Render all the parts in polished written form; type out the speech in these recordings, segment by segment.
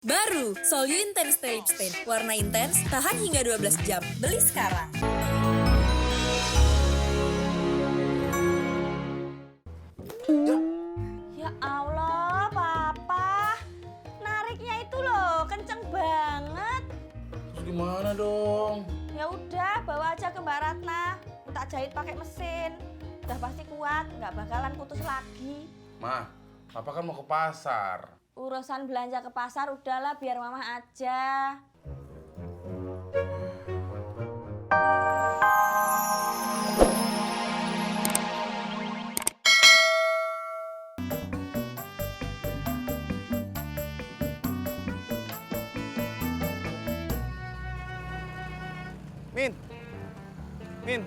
Baru, Solyu Intense Stay Lip Stain. Warna intens, tahan hingga 12 jam. Beli sekarang. Ya Allah, Papa. Nariknya itu loh, kenceng banget. Terus gimana dong? Ya udah, bawa aja ke Mbak Ratna. Tak jahit pakai mesin. Udah pasti kuat, nggak bakalan putus lagi. Ma, Papa kan mau ke pasar. Urusan belanja ke pasar udahlah, biar Mama aja. Min. Min.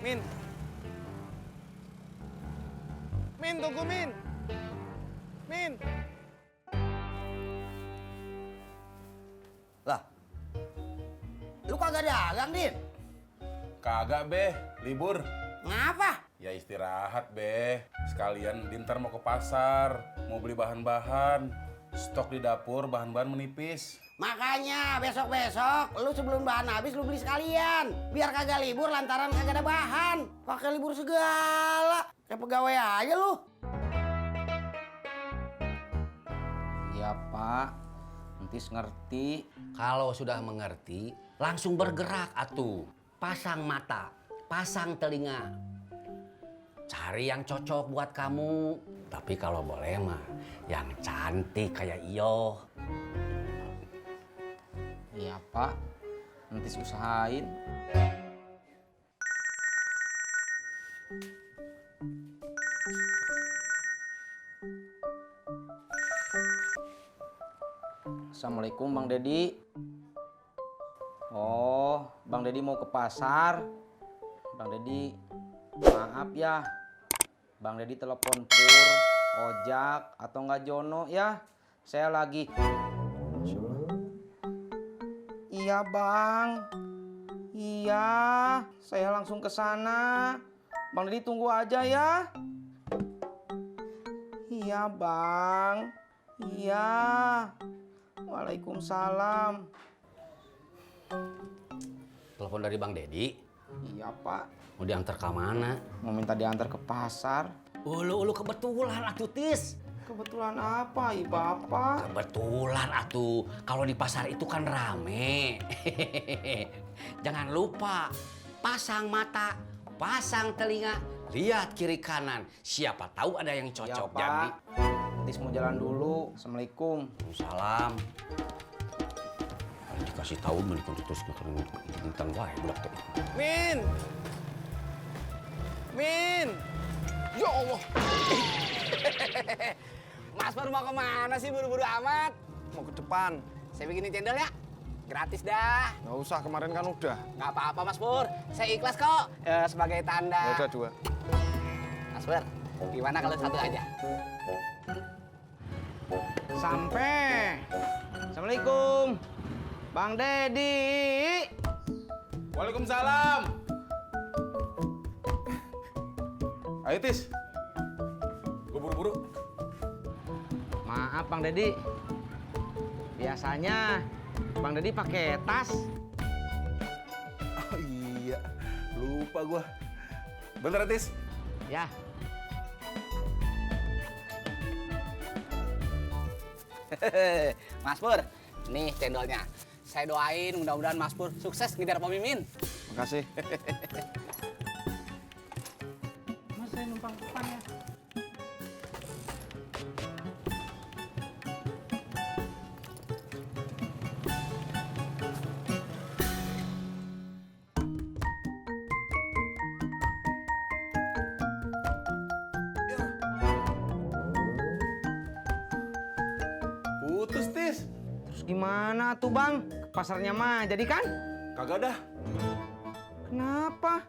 Min. Min, tunggu Min. Min. Lah, lu kagak dagang, Din? Kagak, Be. Libur. Ngapa? Ya istirahat, Be. Sekalian Dintar mau ke pasar. Mau beli bahan-bahan. Stok di dapur, bahan-bahan menipis. Makanya besok-besok lu sebelum bahan habis lu beli sekalian. Biar kagak libur lantaran kagak ada bahan. Pakai libur segala. Kayak pegawai aja lu. Ya Pak, entis ngerti. Kalau sudah mengerti, langsung bergerak atuh. Pasang mata, pasang telinga. Cari yang cocok buat kamu. Tapi kalau boleh mah, yang cantik kayak iyo. Iya Pak, entis usahain. Assalamualaikum Bang Dedi. Oh, Bang Dedi mau ke pasar. Bang Dedi, maaf ya. Bang Dedi telepon Pur, Ojak, atau enggak Jono ya. Saya lagi. Iya Bang. Iya, saya langsung ke sana. Bang Dedi tunggu aja ya. Iya Bang. Iya. Waalaikumsalam. Telepon dari Bang Dedi? Iya Pak. Mau diantar ke mana? Mau minta diantar ke pasar. Ulu kebetulan atuh Tis. Kebetulan apa i Bapak? Kebetulan atuh. Kalau di pasar itu kan rame. Jangan lupa pasang mata, pasang telinga, lihat kiri kanan. Siapa tahu ada yang cocok. Ya, Pak. Jadi Tis mau jalan dulu. Assalamualaikum. Salam. Dikasih tahu menikah terus tentang wae budak teh. Min. Min. Ya Allah. Mas Pur mau kemana sih buru-buru amat? Mau ke depan. Saya bikinin cendol ya? Gratis dah. Nggak usah, kemarin kan udah. Nggak apa-apa Mas Pur, saya ikhlas kok. Sebagai Ya tanda. udah 2. Mas Pur, gimana kalau satu aja? Sampai. Assalamualaikum. Bang Dedi. Waalaikumsalam. Ayo, Tis. Gue buru-buru. Maaf Bang Dedi. Biasanya Bang Dedi pakai tas. Oh iya, lupa gue. Bentar, Tis. Ya. Mas Pur, nih cendolnya. Saya doain mudah-mudahan Mas Pur sukses ngejar Pak Mimin. Makasih. Mas saya numpang depan ya. Putus, Tis. Terus gimana tuh Bang? Pasarnya mah jadi kan? Kagak dah. Kenapa?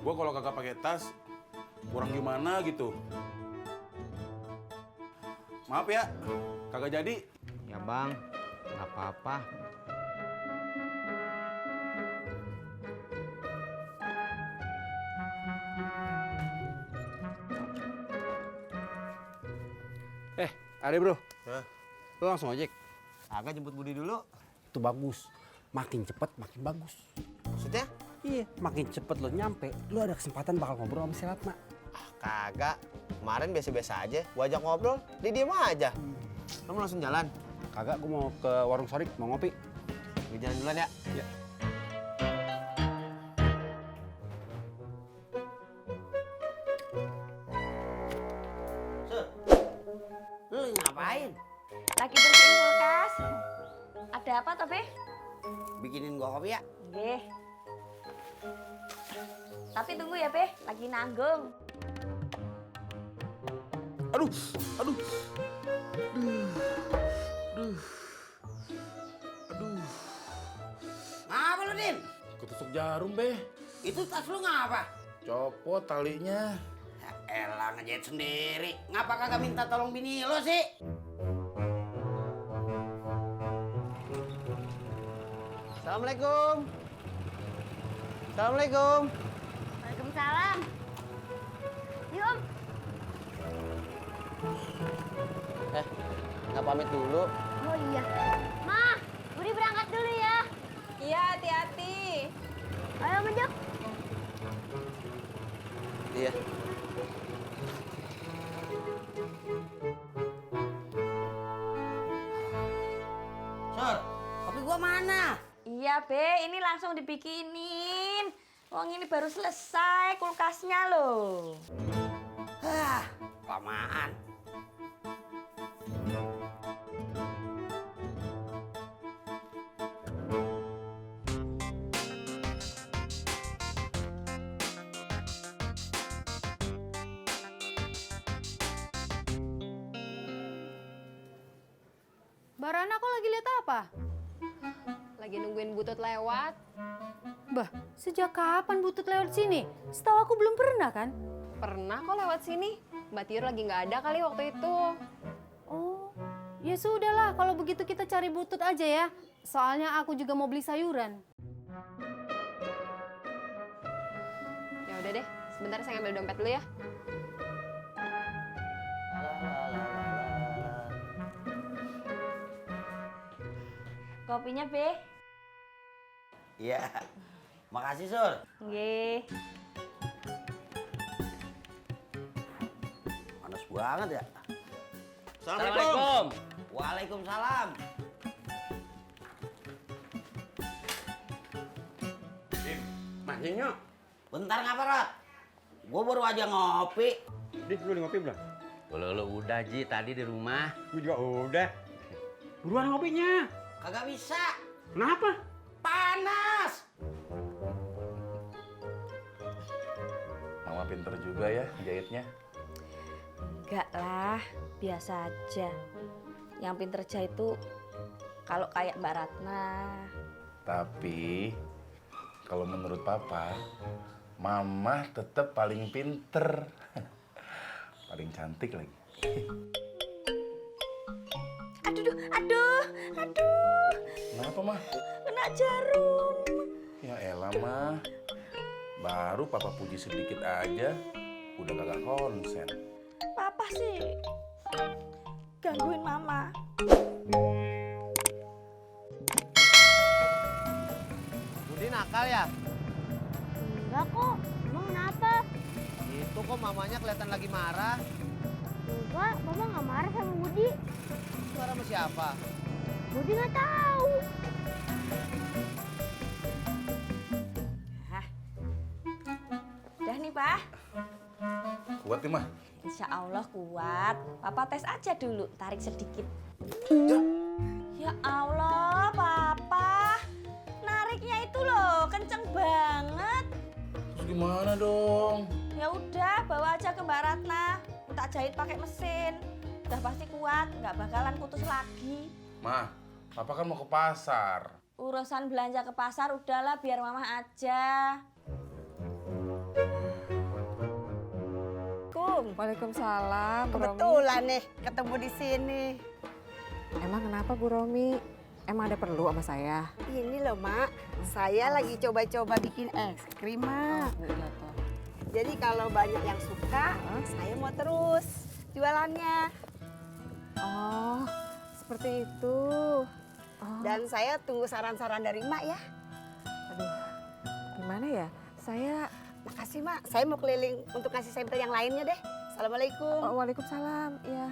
Gue kalau kagak pakai tas, kurang gimana gitu. Maaf ya, kagak jadi. Ya Bang, nggak apa-apa. Ada bro. Hah? Lu langsung ojek? Agak jemput Budi dulu. Itu bagus. Makin cepet makin bagus. Maksudnya? Iya, makin cepet lo nyampe, lo ada kesempatan bakal ngobrol sama si Ratna. Kagak. Kemarin biasa-biasa aja. Gua ajak ngobrol, dia diem aja. Kamu langsung jalan? Kagak, gue mau ke warung Sorik, mau ngopi. Gue jalan duluan ya. Iya. Sur, lu ngapain? Lagi bersihin kulkas. Ada apa toh, Be? Bikinin gua kopi ya? Nggih. Tapi tunggu ya, Be. Lagi nanggung. Aduh. Ngapa lu, Din? Ketusuk jarum, Be. Itu tas lu ngapa? Copot talinya. Ya elah, ngejahit sendiri. Ngapa kagak minta tolong bini lo sih? Assalamualaikum. Assalamualaikum. Waalaikumsalam. Yuk, Om. Nggak pamit dulu. Oh iya. Ma, Budi berangkat dulu ya. Iya, hati-hati. Ayo, Menjuk. Iya. Sur, kopi gua mana? Iya, Be. Ini langsung dibikinin. Wong ini baru selesai kulkasnya loh. Hah, lamaan. Barana kok lagi lihat apa? Lagi nungguin Butut lewat. Bah, sejak kapan Butut lewat sini? Setahu aku belum pernah kan? Pernah kok lewat sini. Mbak Tiur lagi nggak ada kali waktu itu. Oh, ya sudahlah. Kalau begitu kita cari Butut aja ya. Soalnya aku juga mau beli sayuran. Ya udah deh, sebentar saya ngambil dompet dulu ya. Kopinya, Be. Iya. Makasih, Sur. Nggih. Panas banget ya. Assalamualaikum. Waalaikumsalam. Masnya nyok. Bentar ngapa, Rot? Gua baru aja ngopi. Dik, lu udah ngopi belum? Lo udah, Ji, tadi di rumah. Gue juga udah. Buruan ngopinya. Kagak bisa. Kenapa? Panas. Mama pinter juga ya jahitnya. Enggak lah, biasa aja. Yang pinter jahit itu kalau kayak Mbak Ratna. Tapi kalau menurut Papa, Mama tetap paling pinter. Paling cantik lagi. Aduh. Kenapa, Mah? Kena jarum. Ya elah, Mah. Baru Papa puji sedikit aja, udah kagak konsen. Papa sih gangguin Mama. Budi nakal ya? Enggak kok. Emang kenapa? Itu kok mamanya kelihatan lagi marah. Enggak, Mama nggak marah sama Budi. Marah sama siapa? Budi nggak tahu. Udah nih, Pak. Kuat nih, Mah. Insya Allah kuat. Papa tes aja dulu, tarik sedikit. Ya Allah, Papa. Nariknya itu loh, kenceng banget. Terus gimana dong? Ya udah, bawa aja ke Mbak Ratna. Minta jahit pakai mesin. Udah pasti kuat, nggak bakalan putus lagi. Mah, Papa kan mau ke pasar. Urusan belanja ke pasar udahlah, biar Mama aja. Waalaikumsalam. Kebetulan nih ketemu di sini. Emang kenapa Bu Romi? Emang ada perlu sama saya? Ini loh Mak, saya lagi coba-coba bikin es krim Mak. Jadi kalau banyak yang suka, saya mau terus jualannya. Oh, seperti itu. Dan saya tunggu saran-saran dari Mak ya. Aduh, gimana ya? Makasih Mak, saya mau keliling untuk kasih sampel yang lainnya deh. Assalamualaikum. Waalaikumsalam. Ya.